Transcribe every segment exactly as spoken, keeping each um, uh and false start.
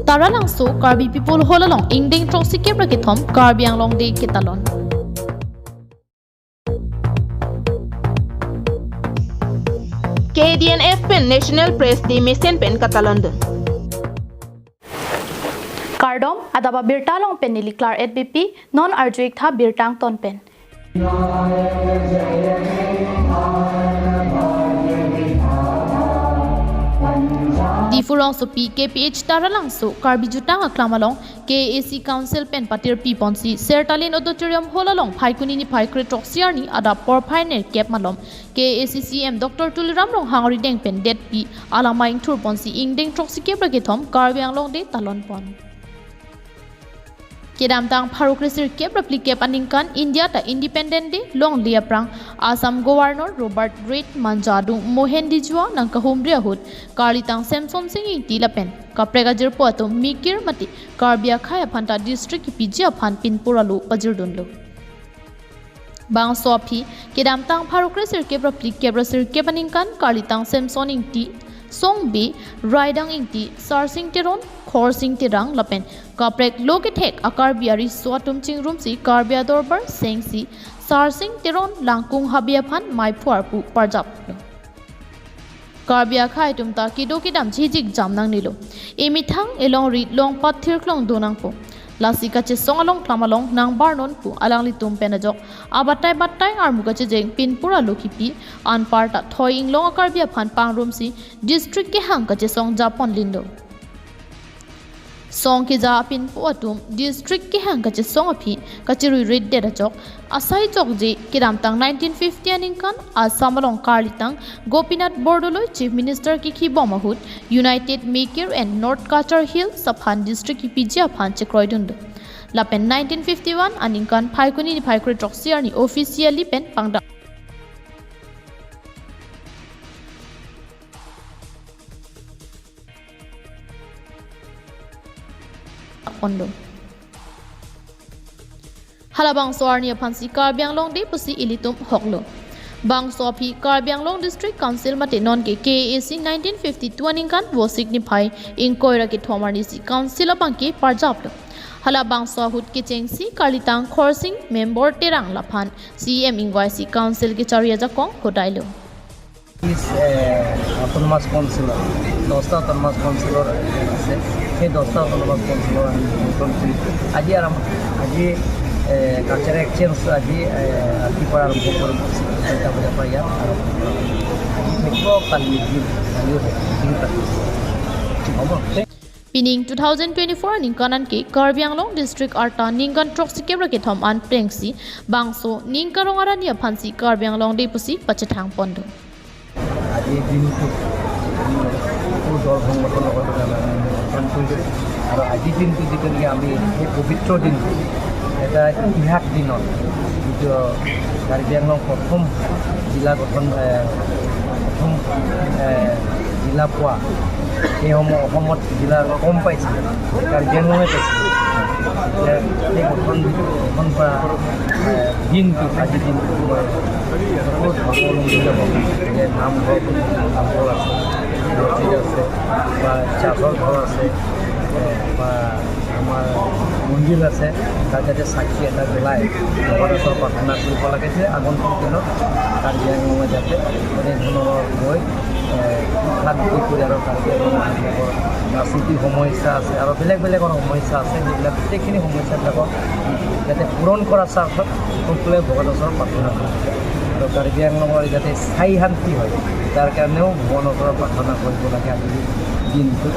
Taralangso Karbi People Hall along ingdeng throksi kep ra kethom Karbi Anglong Day ketalon. K A D N F pen National Press Day mesen pen katalondun. Kardom, adap abirta along pen neli Claret Beypi, non arju-ik tha birta angton pen. Diphu rongsopi K P H Taralangso Karbi Jutang Aklam along K A A C Council pen patirpi ponsi Sertalin Auditorium Hall along Phaikuni niphai kre throksi arni adap porphai nerkep malom K A A C C E M Doctor Tuliram Ronghang arideng pen detpi alama ingthur ponsi ingdeng throksi kep ra kethom Karbi Anglong Day talon pon. Kedamtang pharo kre sirkep ra phlikep aningkan India ta Independent Day longle aphrang Assam Governor Robert Reid manja adung Mohen Dijua nangkahumri ahut karlitang Semson Sing Ingti lapen kaprek ajirpo atum mikir mate Karbi akhei aphan ta district kepiji aphan pinpur alo pajirdunlo. Bangso aphi, kedamtang pharo kre sirkep ra phlikep ra sirkep aningkan karlitang Semson Ingti, Song Bey, Raidang Ingti, Sarsing Teron, Khorsing Terang lapen kaprek lo kethek a-Karbi ariso atum chingrumsi Karbi adorbar sengsi Sarsing Teron langkung habe aphan maiphu arpu parjaplo. Karbi akhei atum ta kedo kedam chijik jam nangnelo. Emethang elongri longpat thirklong do nangpo. Lasi kachesong along klam along nangbar non pu alanglitum pen ajok abatai batai armu kachejeng pinpur alo kipi anparta thoi inglong a-Karbi aphan pangrumsi district kehang kachesong japon lindo. Song keja apinpo atum district kehang kachesong aphi kachirui ritdet ajok asai jokje kedamtang nineteen fifty aningkan Assam along karlitang Gopinath Bordoloi Chief Minister kekhibom ahut United Mikir and North Cachar Hills aphan district kepiji aphan chekroidunlo. Lapen nineteen fifty-one aningkan Phaikuni niphai kre throksi arni officially pen pangdak ponlo. Halabangso arni aphansi Karbi Anglong Day pusi ilitum hoklo. Bangso aphi Karbi Anglong District Council mate nonke K A A C nineteen fifty-two aningkan Vosik niphai ingkoi ra kethom arnisi Council abangke parjaplo. Halabangso ahut kechengsi karlitang Khorsing Member Terang laphan C E M ingvaisi Council kechari ajakong hodailo. Is, এ, autonomous কাউন্সিলৰ, দহটা অট'নমাছ কাউন্সিলৰ আছে। সেই দহটা অট'নমাছ কাউন্সিলৰ আমি নিমন্ত্ৰণ কৰিছোঁ। আজি আৰম্ভ, আজি, এ, কালচাৰেল এক্সচেঞ্জ আজি, এ, ৰাতিপুৱা আৰম্ভ কৰিম, ছয়টা বজাৰ পৰা ইয়াত আৰম্ভ কৰিম। আজি থাকিব, কালি দিন, কালিও থাকিব, দিন থাকিব। হ'ব। Pining two thousand twenty-four aningkan anke Karbi Anglong District arta ningkan throksi kep ra kethom an prengsi bangso ning karong arni aphansi Karbi Anglong Day pusi pachethang pondo. আজিৰ দিনটো আমি সকলো দল সংগঠনৰ লগতে আমি অনুষ্ঠান কৰিছোঁ। আৰু আজিৰ দিনটো যিটো নেকি আমি সেই পবিত্ৰ দিনটো, এটা ইতিহাস দিনত যিটো কাৰ্বি আংলং প্ৰথম জিলা গঠন, এ, প্ৰথম, এ, জিলা পোৱা, সেই সময় অসমত জিলা কম পাইছিলে, কাৰ্বি আংলঙে পাইছিলে। এতিয়া সেই গঠন, গঠন কৰা, এ, দিনটো, আজিৰ দিনটো মই বহুত ধৰ্মাৱলম্বী লোকক যে নামঘৰ, নামঘৰ আছে, মছজিদ আছে, বা চাৰ্চৰ ঘৰ আছে, এ, বা আমাৰ মন্দিৰ আছে, তাত যাতে চাকি এটা জ্বলাই ভগৱানৰ ওচৰত প্ৰাৰ্থনা কৰিব লাগে যে আগন্তুক দিনত কাৰ্বি আংলঙে যাতে এনেধৰণৰ হৈ, এ, সুখ শান্তি কৰি আৰু কাৰ্বি আংলঙৰ যিবিলাকৰ ৰাজনৈতিক সমস্যা আছে আৰু বেলেগ বেলেগৰ সমস্যা আছে, সেইবিলাক গোটেইখিনি সমস্যাবিলাকক যাতে পূৰণ কৰাৰ স্বাৰ্থত সকলোৱে ভগৱানৰ ওচৰত প্ৰাৰ্থনা কৰে। আৰু কাৰ্বি আংলঙৰ যাতে স্থায়ী শান্তি হয়, তাৰ কাৰণেও ভগৱানৰ ওচৰত প্ৰাৰ্থনা কৰিব লাগে আজিৰ দিনটোত।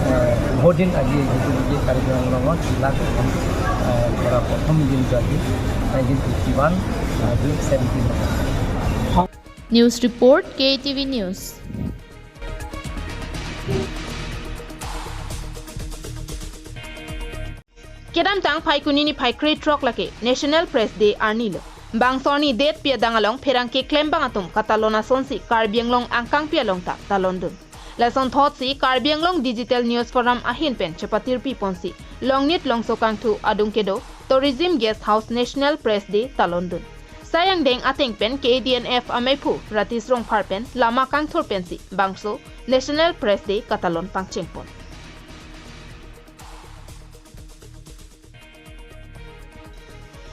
এ, শুভ দিন আজি যিটো নেকি কাৰ্বি আংলঙত জিলা গঠন, এ, কৰা প্ৰথম দিনটো আজি, নাইনটিন ফিফটি ওৱান, আজি seventeen. News report, K A T V News. Kedamtang Phaikuni niphai krethrok lake National Press Day arnilo. Bangso arni detpi adang along pherangke klembang atum katalon asonsi Karbi Anglong angkangpi along ta talondun. Lasonthotsi Karbi Anglong Digital News Forum ahin pen chepatirpi ponsi longnit longso kangthu adung kedo Tourism Guest House National Press Day talondun. Sai angdeng ateng pen K A D N F ameiphu Ratis Rongphar pen lama kangthur pensi bangso National Press Day katalon pangchengpon.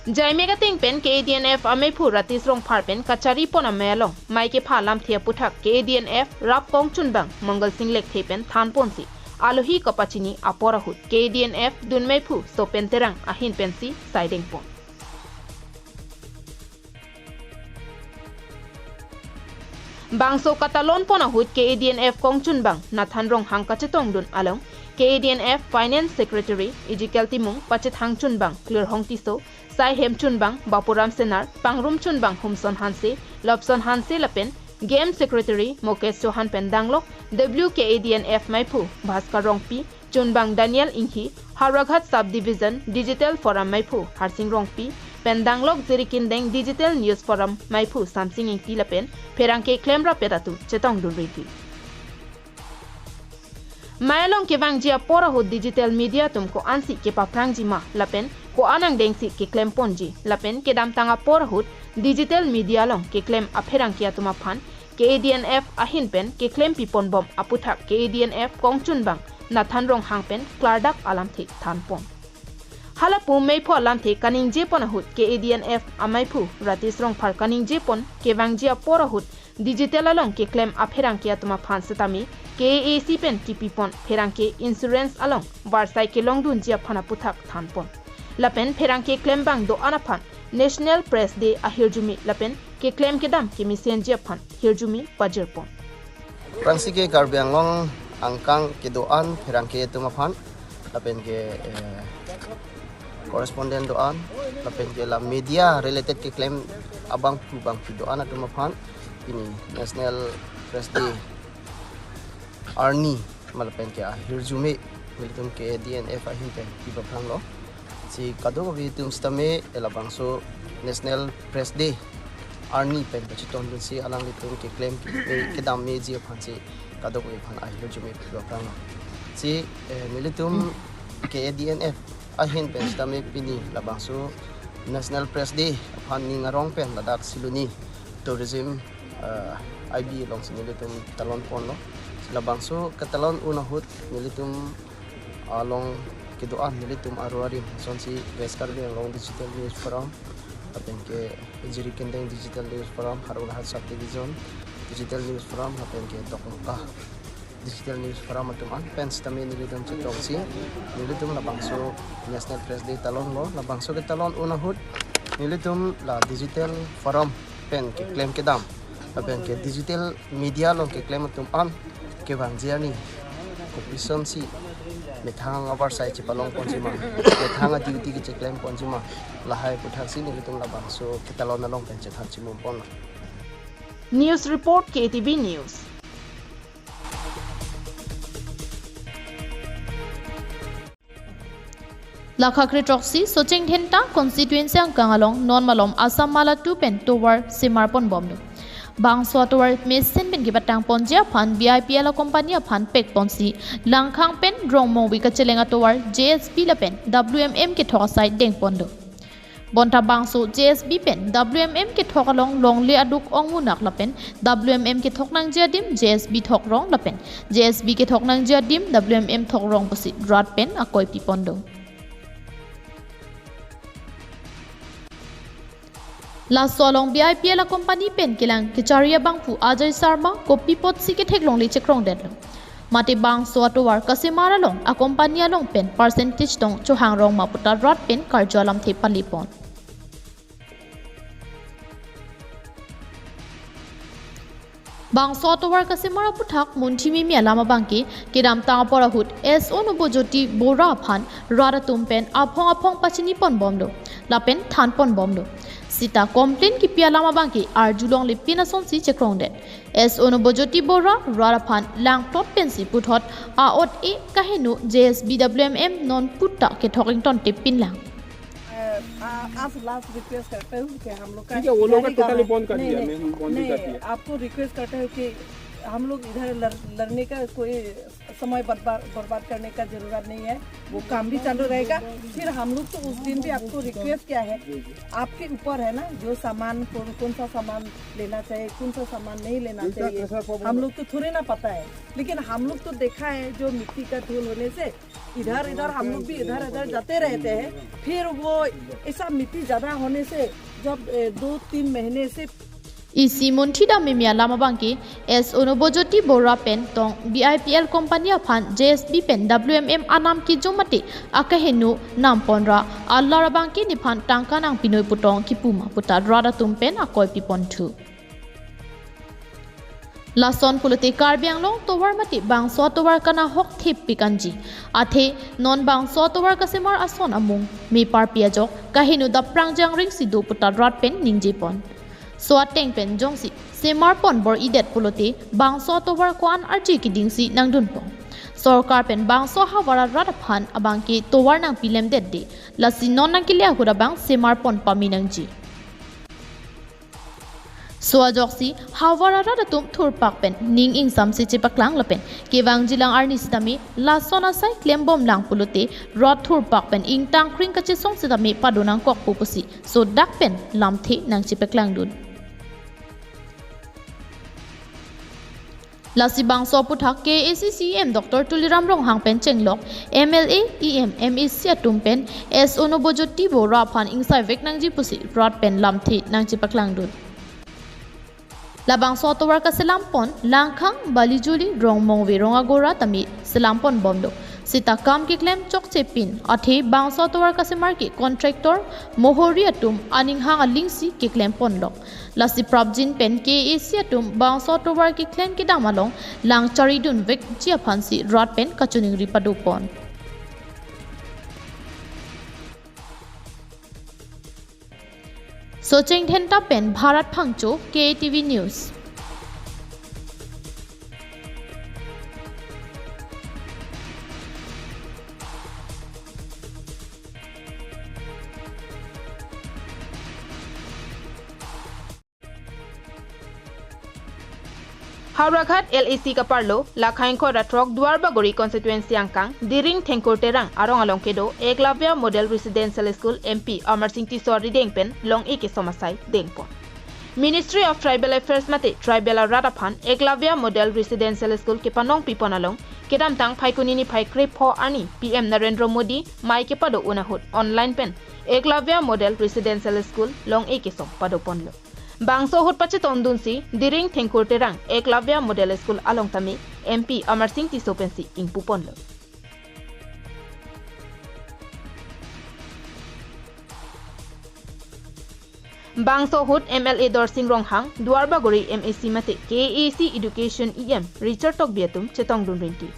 Jaime Kating pen K A D N F ameiphu Ratis Rongphar pen kachari pon amei along mei kepha alamthe aputhak K A D N F rap kongchunbang Mangal Sing Lekthe pen thanponsi alohi kapachini apor ahut K A D N F dunmeiphu Sopen Terang ahin pensi saideng pon. Bangso katalon pon ahut K A D N F kongchunbang Nathan Ronghang kachetongdun along K A D N F Finance Secretary Ezekiel Timung, pachethangchunbang Klirhong Tisso, sai hemchunbang Bapuram Senar, pangrumchunbang Humson Hanse, Lobson Hanse lapen Game Secretary Mukesh Chauhan pen danglok W K A D N F meiphu Bhaskar Rongpi, chunbang Daniel Inghi, Howraghat Sub Division Digital Forum meiphu Harsing Rongpi pen danglok Jirikindeng Digital News Forum meiphu Samsing Ingti lapen pherangke klemrappet atum chetongdun ridi. Mei along kevangji apor ahut digital media atum ko-ansi kepaphrangji ma lapen ko-an angdengsi keklem ponji lapen kedamtang apor ahut digital media along keklem apherangke atum aphan K A D N F ahin pen keklem pipon bom aputhak K A D N F kongchunbang Nathan Ronghang pen klardak alamthe thanpon. Halapu meiphu alamthe kaningje pon ahut K A D N F ameiphu Ratis Rongphar kaningje pon kevangji apor ahut digital along keklem apherangke atum aphan setame K A A C pen kipipon pherangke insurance along varsai kelongdunji aphan aputhak thanpon. Lapen pherangke klembang do-an aphan National Press Day ahirjume lapen keklem kedam kemesenji aphan hirjume pajirpon. Aphrangsi ke Karbi Anglong angkang kedo-an pherangke atum aphan lapen ke, eh, correspondent do-an lapen ke la media related keklem abangphu bangphu do-an atum aphan pini National Press Day arni ma lapen ke ahirjume nelitum K A D N F ahin pen kipaphranglo. Si kadokave atum setame labangso National Press Day arni pen pachetongdunsi alanglitum keklem ke, kedam meji aphansi kadokave aphan ahirjume kipaphranglo. Si, eh, nelitum K A D N F ahin pen setame pini labangso National Press Day aphan ning arong pen ladak Siloni Tourism, eh, I B alongsi nelitum talon ponlo. Labangso ketalon un ahut nelitum along kedo-an nelitum aru arim asonsi West Karbi Anglong Digital News Forum, lapen ke Jirikindeng Digital News Forum, Howraghat Sub Division Digital News Forum, lapen ke Dokmoka Digital News Forum atum an pen setame nelitum chetongsi nelitum labangso National Press Day talonlo. Labangso ketalon un ahut nelitum la digital forum pen keklem kedam lapen ke digital media along keklem atum an kevangji arni kopisonsi methang avarsai chepalong ponji ma, methang a-duty kecheklem ponji ma, lahai aputhaksi nelitum labangso ketalon along pen chethan chimum ponlo. News report, K T V News. Lakha kre throksi Socheng Dhenta constituency angkang along non malom Assam Mala two pen tovar semar pon bomlo. Bangso atovar mesen pen kepatang ponji aphan B I P L a-company aphan pek ponsi Langkhang pen Rongmongvi kacheleng atovar J S B lapen W M M kethok asai deng ponlo. Bonta bangso J S B pen W M M kethok along longle aduk ongmunak lapen W M M kethok nangji adim J S B thok rong lapen J S B kethok nangji adim W M M thok rong pusi rat pen akoi pi ponlo. Laso along B I P L a-company pen kelang kechari abangphu Ajay Sharma kopi apotsi ketheklongle chekrongdetlo. Mate bangso atovar kasemar along a-company along pen percentage tong chohang rong ma puta rat pen karju alamthe pale pon. Bangso atovar kasemar aputhak munthi mimi alam abangke kedamtang apor ahut S O Nobojyoti Bora aphan rat atum pen aphong aphong pachini pon bomlo lapen than pon bomlo. Sita complain kipi alam abangke arjulongle pin asonsi chekrongdet. S O Nobojyoti Bora rat aphan langtot pensi puthot a-ot-e kaheno J S B W M M non puta kethok ingtonte pinlang. अ, आ-, आज last request करता हूँ कि हम लोग का ठीक है, वो लोग का इधर ही totally जाना। बंद कर नहीं, दिया, नहीं, मैं बंद ही नहीं, कर दिया। आपको रिक्वेस्ट करता हूँ कि हम लोग इधर लड़-, लड़ने का कोई समय बर्बाद, बर्बाद करने का जरूरत नहीं है। वो काम भी चालू रहेगा। फिर हम लोग तो उस दिन भी आपको रिक्वेस्ट किया है, आपके ऊपर है ना, जो सामान, कौन, कौन सा सामान लेना चाहिए, कौन सा सामान नहीं लेना चाहिए, हम लोग तो थोड़ी ना पता है। लेकिन हम लोग तो देखा है, जो मिट्टी का धूल होने से इधर इधर हम लोग भी इधर इधर जाते रहते हैं, फिर वो ऐसा मिट्टी ज्यादा होने से जब ए, दो तीन महीने से isi Munthidam Mimi alam abangke S Onobojyoti Bora pen tong B I P L company aphan J S B pen W M M anam kejum mate akaheno namponra alar abangke nephan tangka nangpinoi putong kipuma puta rat atum pen akoi piponthu. Lason pulote Karbi Anglong tovar mate bangso tovar kanahok thip pikanji. Athe non bangso tovar kasemar ason amung me parpi ajok kaheno daprang jangring si do puta rat pen ningjepon. So ateng pen jongsi semarpon bor-idet pulote bangso tovar ko-an arje kedingsi nangdunpon. Sorkar pen bangso havar arat aphan abangke tovar nangpilemdetde. Lasi non nangkele ahut abang semarpon pame nangji. So ajoksi havar arat atum thurpak pen ning ingsamse chepaklang lapen kevangjilang arni sitame lason asai klembomlang pulote rat thurpak pen ingtangkring kachesong sitame padonangkokpo pusi so dak pen lamthe nangchepaklangdun. Lasi bangso aputhak K A A C C E M Doctor Tuliram Ronghang pen chenglok M L A, E M, M A C atum pen S Onobojyoti Bora aphan ingsaivek nangji pusi rat pen lamthe nangchepaklangdun. Labangso tovar kaselampon Langkhang, Balijuli, Rongmongve, Rongagora tame selampon bomlo. Sita kam keklem chokche pin athe bangso tovar kasemar ke contractor mohori atum aning hang alingsi keklemponlo. Lasi prapjin pen K A A C atum bangso tovar keklem kedam along lang charidunvekji aphansi rat pen kachiningri padopon. Socheng Dhenta pen Bharat Phangcho, K A T V News. Howraghat L A C kaparlo, Lakhaing Khora Throk Duarbagori constituency angkang, Diring Thengkur Terang arong along kedo Eklavya Model Residential School M P Amarsing Tisso arideng pen long-e kesom asai dengpon. Ministry of Tribal Affairs mate tribal arat aphan Eklavya Model Residential School kepanong pipon along, kedamtang Phaikuni niphai krepho arni P M Narendra Modi mai kepado-un ahut online pen Eklavya Model Residential School long-e kesom padoponlo. Bangso ahut pachetongdunsi Diring Thengkur Terang Eklavya Model School along tame M P Amarsing Tisso pensi ingpuponlo. Bangso ahut M L A Dorsing Ronghang, Duarbagori M A C mate K A A C Education E M Richard Tokbi atum chetongdun rinti.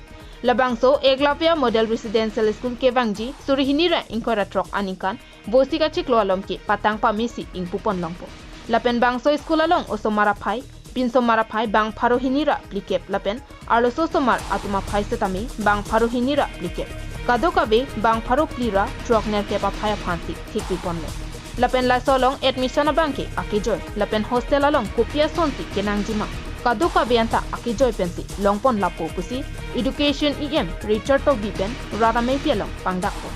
Labangso Eklavya Model Residential School kevangji suri hini ra ingkoi ra throk aningkan Vosik achiklo along ke patang pamesi ingpupon longpo. Lapen bangso school along osomar aphai, pinsomar aphai bang pharo hini ra phlikep lapen arloso osomar atum aphai setame bang pharo hini ra phlikep. Kadokave bang pharo phli ra throk nerkep aphai aphansi thikpiponlo. Lapen laso along admission abangke akejoi, lapen hostel along kopi asonsi kenangjima, kadokave anta akejoi pensi longpon lapu pusi Education E M Richard Tokbi pen rat ameipi along pangdakpon.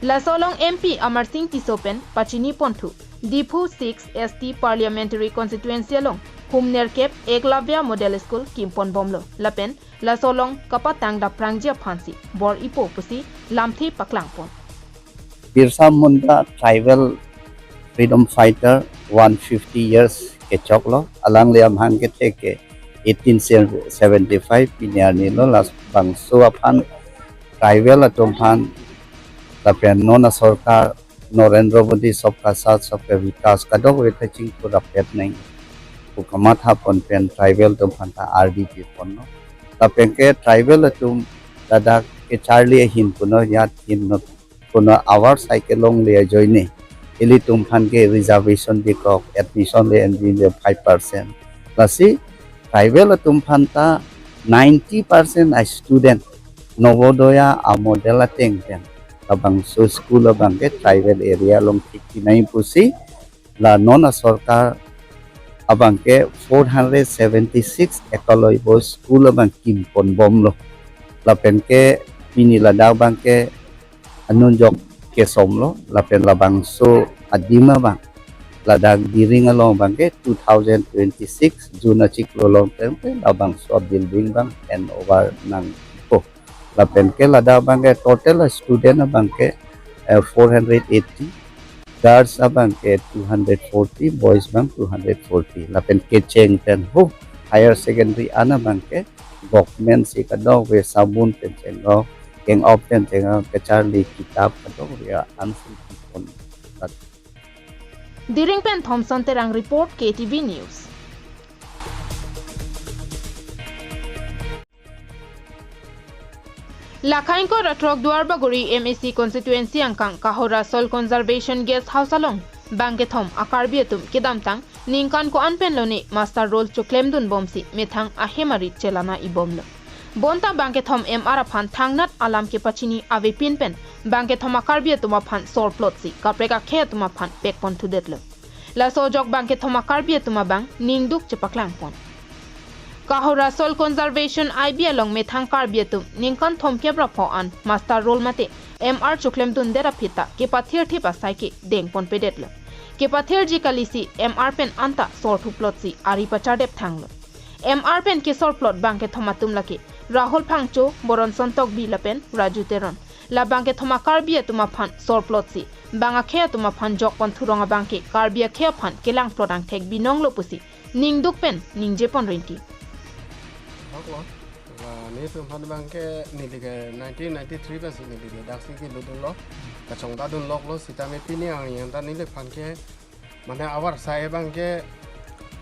Laso along M P Amarsing Tisso pen pachiniponthu, Diphu six S T Parliamentary Constituency along hum nerkep Eklavya Model School kimponbomlo. Lapen laso along kapatang daprangji aphansi bor-ipo pusi lamthe paklangpon. Birsa Munda tribal freedom fighter one fifty years kechoklo, alangli amahang kethe ke eighteen seventy-five pini arnilo, labangso aphan tribal atum aphan lapen non asorkar Narendra Modi Sabka Saath Sabka Vikas kadokave ta chingthur rapet nang pu kamathapon pen tribal atum aphan ta ardi piponlo. Lapen ke tribal atum ladak kecharli ahin puno yat hin no puno avar cycle longle ajoine ilitum aphan ke reservation dikok, admission le envin le five percent. Lasi tribal atum aphan ta ninety percent a student Navodaya a model ateng pen labangso school abangke tribal area along thik pinai pusi la non asorkar abangke four hundred seventy-six ekaloi bo school abang kimponbomlo. Lapen ke pini ladak abangke anunjok kesomlo, lapen labangso adim abang ladak Diring along abangke two thousand twenty-six June achiklo along pen labangso building abang hand over nangpo. Lapen ke ladak abangke total student abangke, eh, four hundred eighty, girls abangke two hundred forty, boys abang two hundred forty. Lapen kecheng pen ho higher secondary an abangke government si kadokave sabun pen cheng-o, keng-op pen cheng-o, kacharli kitab kadokave an si pon. Diring pen Thompson Terang report, K T V News. Lakhaingko ra throk Duarbagori M A C constituency angkang Kahora Soil Conservation Guest House along bangkethom a-Karbi atum kedamtang ningkan ko-an pen lone muster roll choklemdun bomsi methang ahem arit chelana ibomlo. Bonta bangkethom M R aphan thangnat alam kepachini avepin pen bangkethom a-Karbi atum aphan sorplotsi kaprek akhei atum aphan pekponthudetlo. Laso ajok bangkethom a-Karbi atum abang ningduk chepaklangpon. Kahora Soil Conservation I B along methang Karbi atum ningkan thomkep ra pho an muster roll mate M R choklemdundet aphi ta kepathirthip asai ke dengponpedetlo. Kepathirji kalisi M R pen anta sorthuplotsi ari pachardep thanglo. M R pen kesorplot bangkethom atum lake Rahul Phangcho, Boronson Tokbi lapen Raju Teron. La bangkethom a-Karbi atum aphan sorplotsi bang akhei atum aphan jokponthurong abangke Karbi akhei aphan kelangplot angthek binonglo pusi ningduk pen ningjeponrinti. Haklo. La netum aphan abangke neli ke nineteen ninety-three pensi neli ke daksi keludunlo. Kachongdadunloklo sitame pini arni anta neliphan ke mane avarsai abangke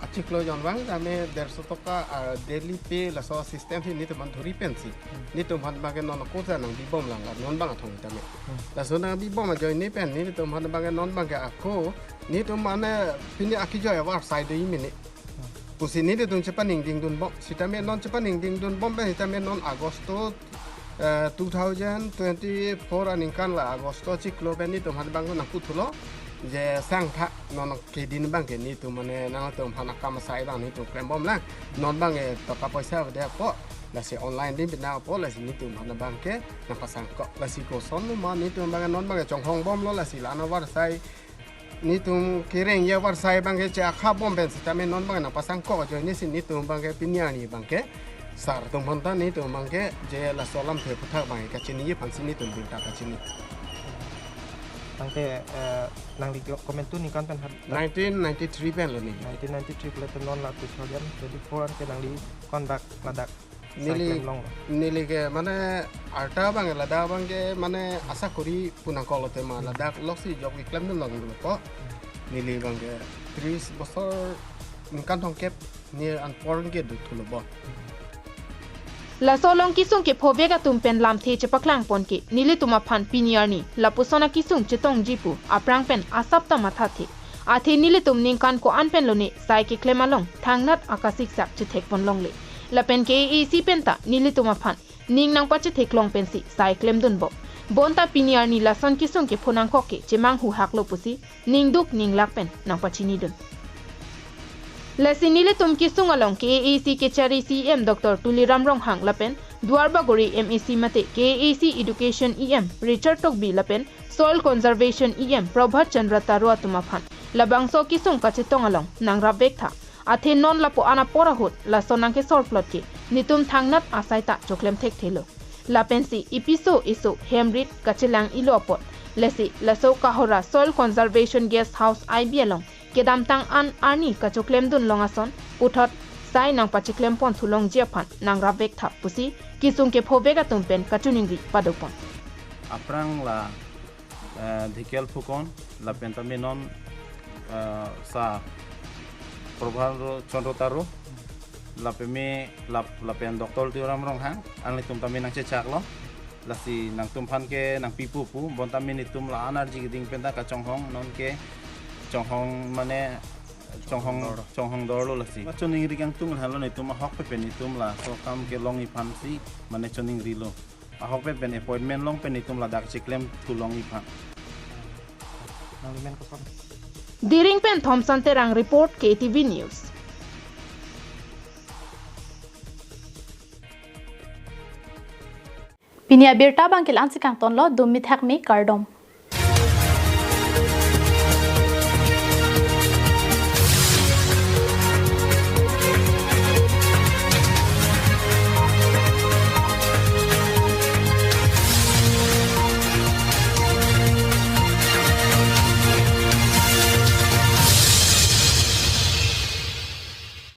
achiklo jon abang tame derso toka, ah, daily pay laso system si netum aphan dhuri pensi. Netum aphan abangke non ako sa nangbibomlang la non abang athong tame. Hmm. Laso nangbibom ajoine pen netum aphan abangke non abangke ako netum mane pini akejoi avarsai do imini. Pusi netum chepaningdingdunbom. Sitame non chepaningdingdunbom pen sitame non Agosto, eh, two thousand twenty-four aningkan la Agosto chiklo pen netum aphan abang nangputhulo. Je sangtha non kedin abangke netum mane nangtum aphan akam asai abang netum klembomlang. Non abangke toka poisa avedet apot. Lasi online din bina apot lasi netum aphan abangke nangpasangkok. Lasi kosonma netum abangke non abangke chonghongbomlo lasi la-an avarsai netum kereng ya avarsai abangke che-akhabom pen sitame non abangke nangpasangkok ajoine si netum abangke pini arni abangke sar atum aphan ta netum abangke je laso alamthe aphuthak abangke kachiniji aphansi netum binta kachini. Tangte, eh, nangli komantu ningkan pen hat? Nineteen ninety-three penlo neli. Nineteen ninety-three pulote non la two thousand twenty-four anke nangli kondak ladak Neli, sai klem longlo. Neli ke mane arta abang ladak abangke mane asakori pu nangkoklo tema ladak loksi jok keklemdun longlo ko. Neli abangke tris bosor ningkan thomkep ni anpor ke duthulo bo. Laso along kesung kephovek atum pen lamthe chepaklangpon ke nelitum aphan pini arni lapuson akesung chetongji pu aphrang pen asap ta mathathe. Athe nelitum ningkan ko-an pen lone sai keklem along thangnat akasiksak chethekpon longle. Lapen K A A C pen ta nelitum aphan ning nangpachetheklong pensi sai klemdunbom. Bonta pini arni lason kesung kepho nangkok ke chemanghu haklo pusi ningduk ninglak pen nangpachinidun. Lasi nelitum kesung along K A A C kechari C E M Doctor Tuliram Ronghang lapen Duarbagori M A C mate K A A C Education E M Richard Tokbi lapen Soil Conservation E M Prabhat Chandra Taro atum aphan labangso kesung kachetong along nangrapvek tha. Athe non lapu-an apor ahut laso nangkesorplot ke netum thangnat asai ta choklem thekthelo. Lapensi episo eso hemrit kachelang-ilo apot. Lasi laso Kahora Soil Conservation Guest House I B along kedamtang an arni kachoklemdun long ason puthot sai nangpacheklemponthulongji aphan nangrapvek tha pusi kesung kephovek atum pen kachiningri padopon. Aphrang la, eh, Dhikel Phukan, lapen tame non, eh, sa Prabhat Chandra Taro, lapen me, lap-, lapen Doctor Tuliram Ronghang, anglitum tame nangchechaklo. Lasi nangtumphan ke nangpipu pu, bonta me netum la-an arji keding penta kachonghong, non ke chonghong mane chonghong, chonghongdorlo lasi. Kachoningri kangtung halo netum ahokpet pen netum laso akam kelongji aphansi mane choningrilo. Ahokpet pen appointment long pen netum ladak cheklemthulongji aphan. Nangli men koson? Diring pen Thompson Terang report, K T V News. Pini abirta abangke la-ansi kangtonlo, dum mithak me kardom.